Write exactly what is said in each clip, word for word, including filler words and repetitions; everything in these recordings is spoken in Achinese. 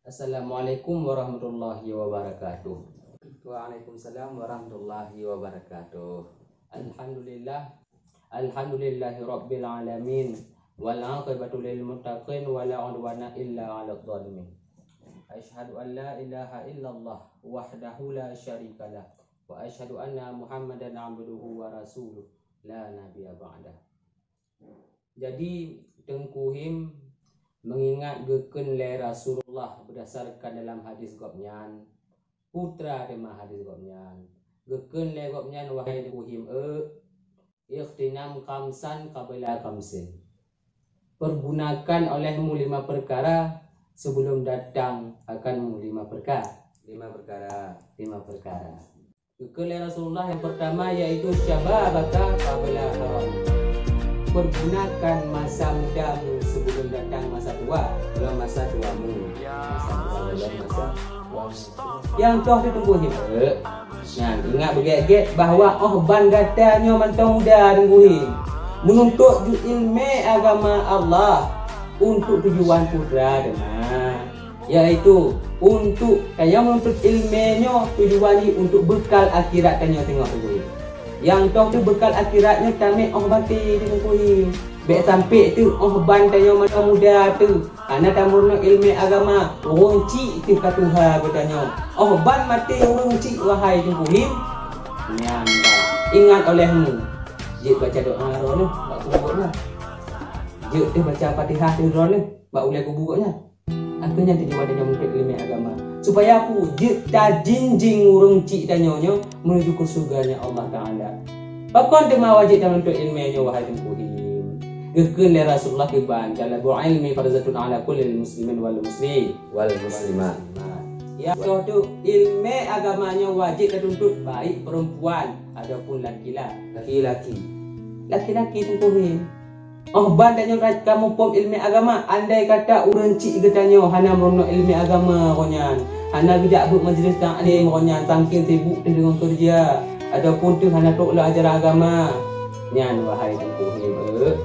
Assalamualaikum warahmatullahi wabarakatuh. Waalaikumsalam warahmatullahi wabarakatuh. Alhamdulillah. Alhamdulillahi rabbil alamin. Wal aqibatu lil muttaqin wa la udwana illa 'alal zalimin. Asyhadu an la ilaha illallah wahdahu la syarikalah. Wa asyhadu anna Muhammadan abduhu wa rasuluh la nabiyya ba'dah. Jadi, Teungku Him, mengingat geukheun lé Rasulullah berdasarkan dalam hadis gobnyan, putra teuma hadis gobnyan. Geukheun lé gobnyan, wahai Teungku Him, e, ikhtinam khamsan qabla khamsin. Pergunakan olehmu lima perkara sebelum datang akanmu lima perkara. Lima perkara. Lima perkara. Geukheun lé Rasulullah yang pertama yaitu syababaka qabla haram. Pergunakan masa mudamu sebelum datang masa tua. Belum masa tuamu. Masa tua belum masa tuamu. Nyang toh teuh Teungku Him. Nyan, ingat beugét-gét bahwa oh ban gata nyoe mantong muda Teungku Him. Meununtot ju ileumèe agama Allah untuk tujuan putra teuma. Yaitu untuk tanyoe meununtot ileumèe nyoe tujuan jih untuk beukal akhirat tanyoe teungoh teuh. Nyang toh teuh beukal akhirat nyoe tamè oh batèe teuh Teungku Him. Bèk sampé teuh oh ban tanyoe mantong muda teuh hana tameurunoe ileumèe agama, ureueng chik teuh ka tuha geutanyoe. Oh ban maté ureueng chik wahai Teungku Him. Nyan bah, ingat olehmu. Jeuet baca doa droeneuh bak kubu gobnyan. Jeuet teuh baca Fatihah teuh droeneuh bak ulèe kubu gobnyan. Akhirnya tujuan tanyoe meununtot ileumèe agama. Supaya peue? Jeuet tajinjing ureueng chik tanyoe nyoe menuju keu syurganya Allah Taala. Pakon teuma wajéb tameununtot ileumèe nyoe wahai Teungku Him? Geukheun lé Rasulullah keu ban, "Thalabul ilmi faridatun ala kulli muslimin wal muslim." Wal muslimat. Ya, toh teuh ileumèe agama nyoe wajéb tatuntut baik perempuan ataupun laki-laki. Laki-laki. Laki-laki Teungku Him. Oh ban tanyoe ka muphom ileumèe agama, andai kata ureueng chik geutanyoe hana meurunoe ileumèe agama gobnyan, hana geujak beuet majlis taklim gobnyan, sangking sibuk teuh deungon keureuja, ataupun teuh hana trok lam ajaran agama. Nyan wahai Teungku Him, e,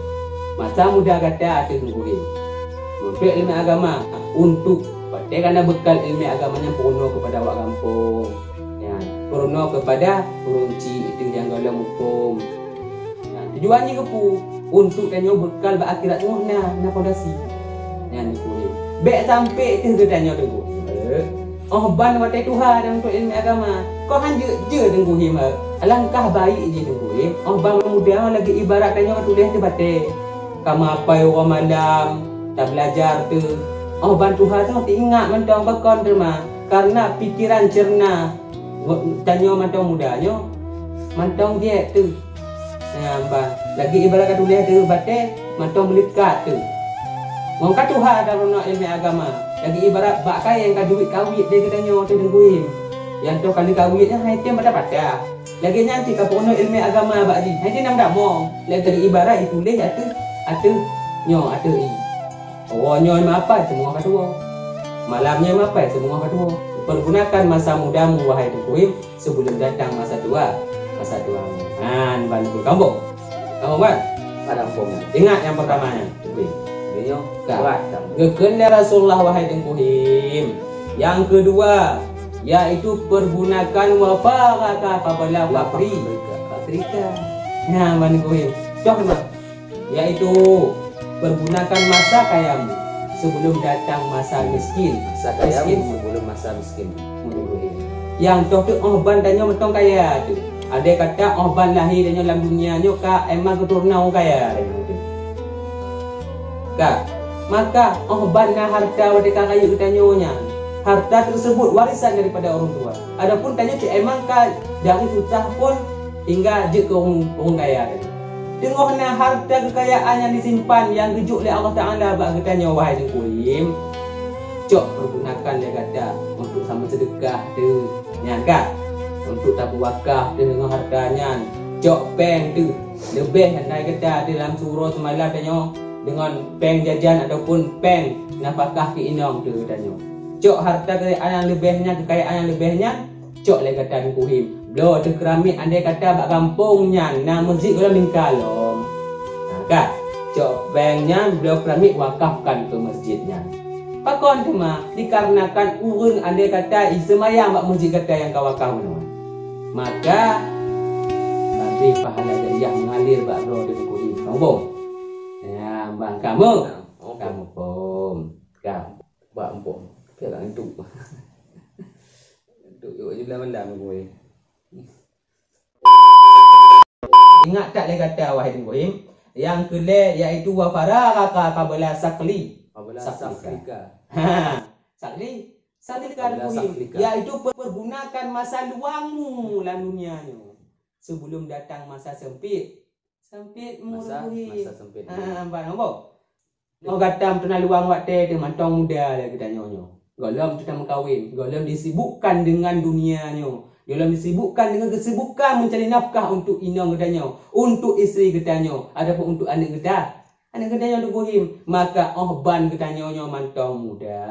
masa muda gata teuh Teungku Him. Meununtot ileumèe agama untuk watèe ka na beukal ileumèe agama nyan peurunoe keupada awak gampông. Nyan, peurunoe keupada ureueng chik teuh nyang gohlom muphom. Nah, tujuan jih keupeue? Untuk tanyoe beukal bak akhirat teungoh na, na fondasi. Nyan Teungku Him. Bèk sampé teuh geutanyoe Teungku Him. Oh ban watèe tuha tameununtot ileumèe agama. Kon han jeuet-jeuet Teungku Him. Alangkah baik jih Teungku Him. Oh ban muda lagèe ibarat tanyoe ka tuléh teuh batèe. Ka meuapai uroe malam, tabeulajar teuh. Oh ban tuha teuh teuingat mantong pakon teuma. Karena pikiran cerna tanyoe mantong muda nyoe mantong jeuet teuh. Nyan bah, lagèe ibarat ka tuléh teuh batèe mantong meuleukat teuh. Ngon ka tuha tarunoe ileumèe agama, lagèe ibarat bak kayèe nyang ka jeuet kawét lé geutanyoe teuh Teungku Him. Nyang toh ka lheueh kawét nyan han item patah-patah. Lagèe nyan cit ka peurunoe ileumèe agama bak jih, han item na meutamong. Lagèe ibarat ituléh ateueh, ateueh nyoe, ateueh ié. Uroe nyoe meuapai, seumeungoh ka tuwoe. Malam nyoe meuapai, seumeungoh ka tuwoe. Pergunakan masa mudamu, wahai Teungku Him, sebelum datang masa tua, masa tuamu. Han ban keu kampung. Kampung kan? Ada kampung. Ingat nyang pertama nyan. Betul. Dia nyoe Ka. Berat kampung. Geukheun lé Rasulullah, wahai Teungku Him. Yang kedua, yaitu pergunakan wafaraka qabla faqri. Faqrika. Nah, ban Teungku Him. Toh memang. Yaitu pergunakan masa kayamu sebelum datang masa miskin. Masa kayamu Miskin. Sebelum masa miskin. Nyang toh teuh oh ban tanyoe mantong kaya teuh. Andai kata oh ban lahé tanyoe lam dunia nyoe ka emang keuturonan ureueng kaya tanyoe teuh. Ka, maka oh ban na harta watèe ka rayeuk geutanyoe nyan, harta teuseubut warisan daripada ureueng tua. Adapun tanyoe cit emang ka dari susah pun hingga jeuet keu ureueng, ureueng kaya tadi. Teungoh na harta keukayaan nyang disimpan nyang geujok lé Allah Taala bak geutanyoe, wahai Teungku Him, cok peugunakan lé gata untuk sama seudeukah teuh nyan ka, untuk tapeuwakaf teuh ngon harta nyan, cok péng teuh leubeh hana gata teuh lam siuroe seumalam tanyoe deungon péng jajan ataupun péng nafakah keu inong teuh geutanyoe. Cok harta keukayaan nyang leubeh nyan, keukayaan nyang leubeh nyan, cok lé gata Teungku Him. Bloe teuh keuramiet andai kata bak gampông nyan na meuseujid gohlom lingka lom. Nah, ka. Cok péng nyan bloe keramik wakafkan keu masjid nyan. Pakon teuma? Dikarenakan ureuëng andai kata jiseumayang bak masjid gata nyang ka wakaf nyoe, maka sabe pahala jariah mengalir bak droe teuh Teungku Im. Sombong. Ya, bang kamu. Kamu pom. Kamu. Bak empom. Kira itu. Itu yuk je malam gue. Ingat that lé gata, wahai Teungku Im. Nyang keu lhèe yaitu wa faragaka qabla saqli. Qabla saqlika. Saqlika. Ha, saqli, saqlika Teungku Im. Yaitu pergunakan masa luangmu lam dunia nyoe sebelum datang masa sempit. Sempit mu Teungku Im. Masa sempit. Ha, nampak, nampak? Oh, gata meuteuna luang watèe teuh mantong muda lé geutanyoe nyoe. Gohlom teuh tameukawen, gohlom disibukkan dengan dunia nyoe. Gohlom disibukkan dengan kesibukan mencari nafkah untuk inong geutanyoe, untuk istri geutanyoe, ataupun untuk aneuk geuta. Aneuk geutanyoe Teungku Im, maka oh ban geutanyoe nyoe mantong muda,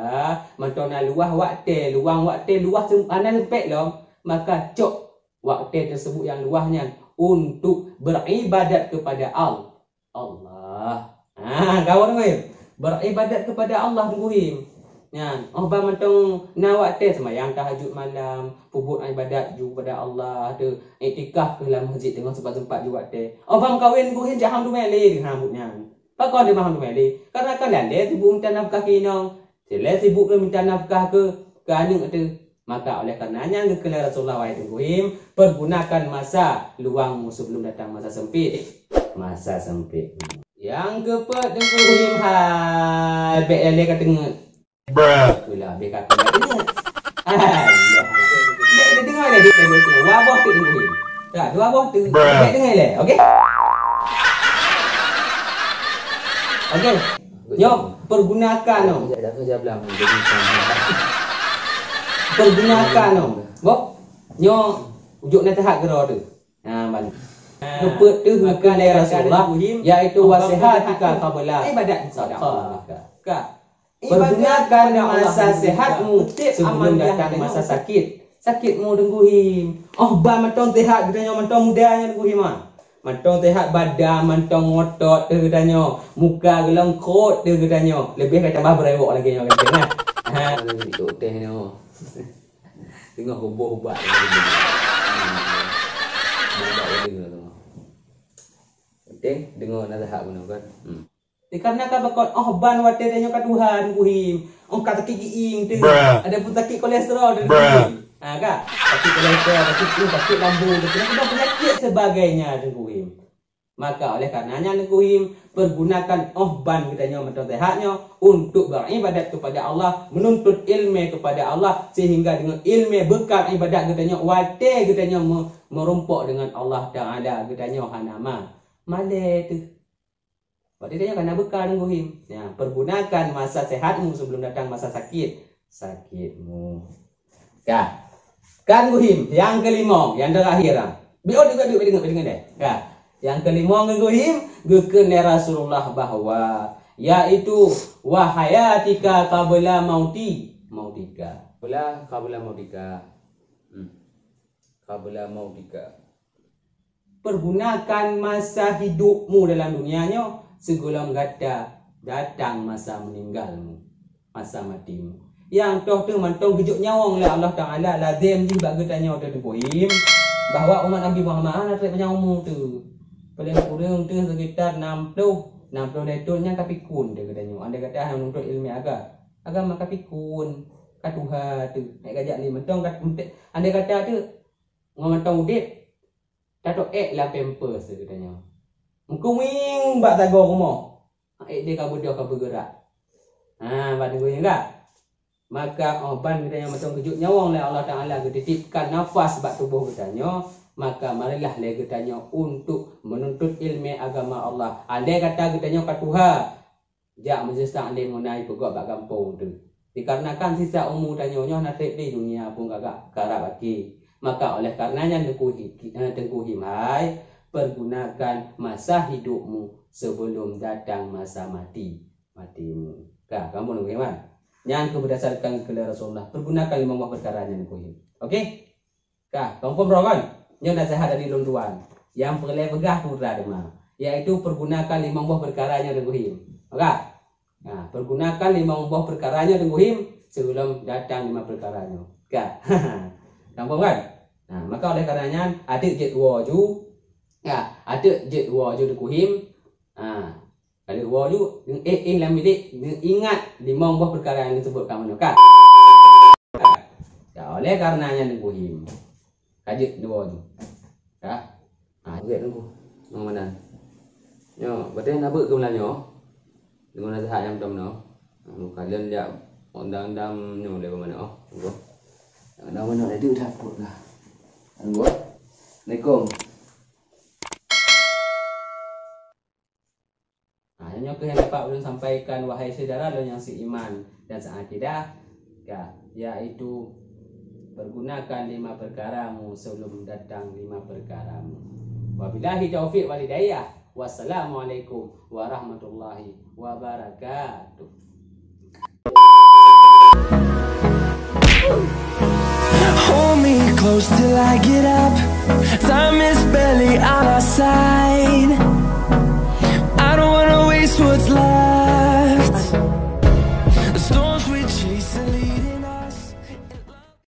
mantong na luwah watèe, luang watèe luwah sem-, hana sempit lom, maka cok watèe tersebut nyang luwah nyan untuk beribadat kepada Allah. Allah. Ha, kawan gue. Beribadat kepada Allah Teungku Im. Nyan, oh ban mantong na watèe seumayang tahajud malam, peubuet ibadat ju kepada Allah, teuh iktikaf keu lam masjid deungon sempat-sempat ju watèe. Oh ban kawen Teungku Im, jak hang teumè lé deungon buet nyan. Pakon teuma hang teumè lé? Karena kan lalè sibuk minta nafkah keu inong, lalè sibuk keu minta nafkah keu, keu aneuk teuh. Maka oleh karena nyan geukheun lé Rasulullah, wahai Teungku Im, pergunakan masa luangmu sebelum datang masa sempit. Masa sempit. Nyang keupeuet Teungku Im hai, bèk lé ka teungeut. Bruh. Pula bèk ka teungeut. Ah, ya. Bèk deungoe lé, bèk deungoe. Dua boh teuk Teungku Im. Ka, dua boh teuk. Bruh. Bèk deungoe lé, okey? Okey. Nyoe pergunakan nyoe. Pergunakan nyoe. Boh. Nyoe ujuk nasihat keudroe teuh. Ha, balik. Keupeuet teuh geukheun lé Rasulullah, yaitu wa sihatika qabla ibadat sadaqah. Ka. Pergunakan masa sehatmu sebelum datang masa sakit. Sakitmu Teungku Im. Oh ban mantong sehat geutanyoe mantong muda nyoe Teungku Im ah. Mantong sehat badan, mantong ngotot teuh geutanyoe, muka geulong krot teuh geutanyoe. Leubeh ka tambah beurewok lagèe nyoe geutanyoe nah. Ha. Itu teh nyoe. Teungoh hubah-hubah. Hubah uleue tu. Penting deungoe nasihat bunoe kan. Hmm. Dikarenakan pakon oh ban watèe tanyoe ka tuha Teungku Im. Oh ka sakét giing teuh. Ada pun sakét kolesterol teuh Teungku Im. Ha ka? Sakét kolesterol, sakét flu, sakét lambung, sakét penyakit sebagainya Teungku Im. Maka oleh karena nyan Teungku Im, pergunakan oh ban geutanyoe mantong sehat nyoe untuk beribadat kepada Allah, menuntut ilmu kepada Allah, sehingga dengan ilmu bekal ibadat geutanyoe watèe geutanyoe me-, meurumpok dengan Allah Taala geutanyoe hana ma-, malèe teuh. Watèe geutanyoe ka na bekal Teungku Im. Ya, pergunakan masa sehatmu sebelum datang masa sakit. Sakitmu. Ka. Kan Teungku Im, nyang keulimong, nyang terakhir ah. Bi oh deungoe, deungoe, deungoe, deungoe deh. Ka. Nyang keulimong Teungku Im, geukheun lé Rasulullah bahwa yaitu wa hayatika qabla mauti, mautika. Qabla, qabla mautika. Hmm. Qabla mautika. Pergunakan masa hidupmu dalam dunia nyoe sigohlom gata datang masa meninggalmu, masa matimu. Nyang toh teuh mantong geujok nyawöng lé Allah Taala lazem jih bak geutanyoe teuh Teungku Im, bahwa umat Nabi Muhammad hana trép panyang umu teuh. Paléng kureueng teuh sekitar enam puluh, enam puluh lhèe thon nyan ka pikun teuh geutanyoe. Andai kata hana menuntut ilmu aga-, agama ka pikun, ka tuha teuh. Nèk gajak lé mantong ka, andai kata teuh ngon mantong udép, tato ék lam pampers geutanyoe. Meukumieng bak sagoe rumoh. Ék dia ka beudôh ka beugeurak. Ha, bak Teungku Im ka? Maka oh ban geutanyoe mantong geujok nyawöng lé Allah Taala geutitipkan nafas bak tuboh geutanyoe, maka marilah lé geutanyoe untuk menuntut ilmu agama Allah. Andai kata geutanyoe ka tuha, jak majelis taklim ngon ai peugöt bak gampông teuh. Dikarenakan sisa umu tanyoe nyoe hana trép lé, dunia pun ka, ka rab akhé. Maka oleh karena nyan Teungku Hi-, eh, Teungku Im hai, pergunakan masa hidupmu sebelum datang masa mati, matimu. Ka, kamoe Teungku Im hai. Nyan keuh berdasarkan geukheun lé Rasulullah, pergunakan limong boh peukara nyan Teungku Im. Oke? Ka, kongkom droe kan? Nyoe nasihat dari lôn tuan. Nyang peureulèe peugah peue teuma. yaitu pergunakan limong boh perkara nyoe Teungku Him. Maka, nah, pergunakan limong boh perkara nyoe Teungku Him sebelum datang lima perkara nyoe. Ka. Gampang kan? Nah, maka oleh karena nyan, adak jeuet woe ju. Ya, adak jeuet woe ju Teungku Him. Ha, kalau woe ju, eh, eh, lam bilik, ingat limong boh perkara nyang disebutkan meunoe, ka? Ya, oleh karena nyan Teungku Him. Ka jeuet woe ju. Ya. Ha, jeuet Teungku. Ngon meunan. Nyoe, berarti na beuk keu meunan nyoe. Deungon nasihat nyang tom nyoe. Nyoe kalian jak undang-undang nyoe lé meunan, oh. Nyoe. Undang-undang lé dapur lah. Nyoe. Assalamualaikum. Ha, nyoe keuh nyang dapat ulôn sampaikan, wahai syedara lôn nyang seiman dan seakidah, ya, yaitu pergunakan lima perkaramu sebelum datang lima perkaramu. Wabillahi taufiq wal hidayah. Wassalamualaikum warahmatullahi wabarakatuh. Hold me close till I get up.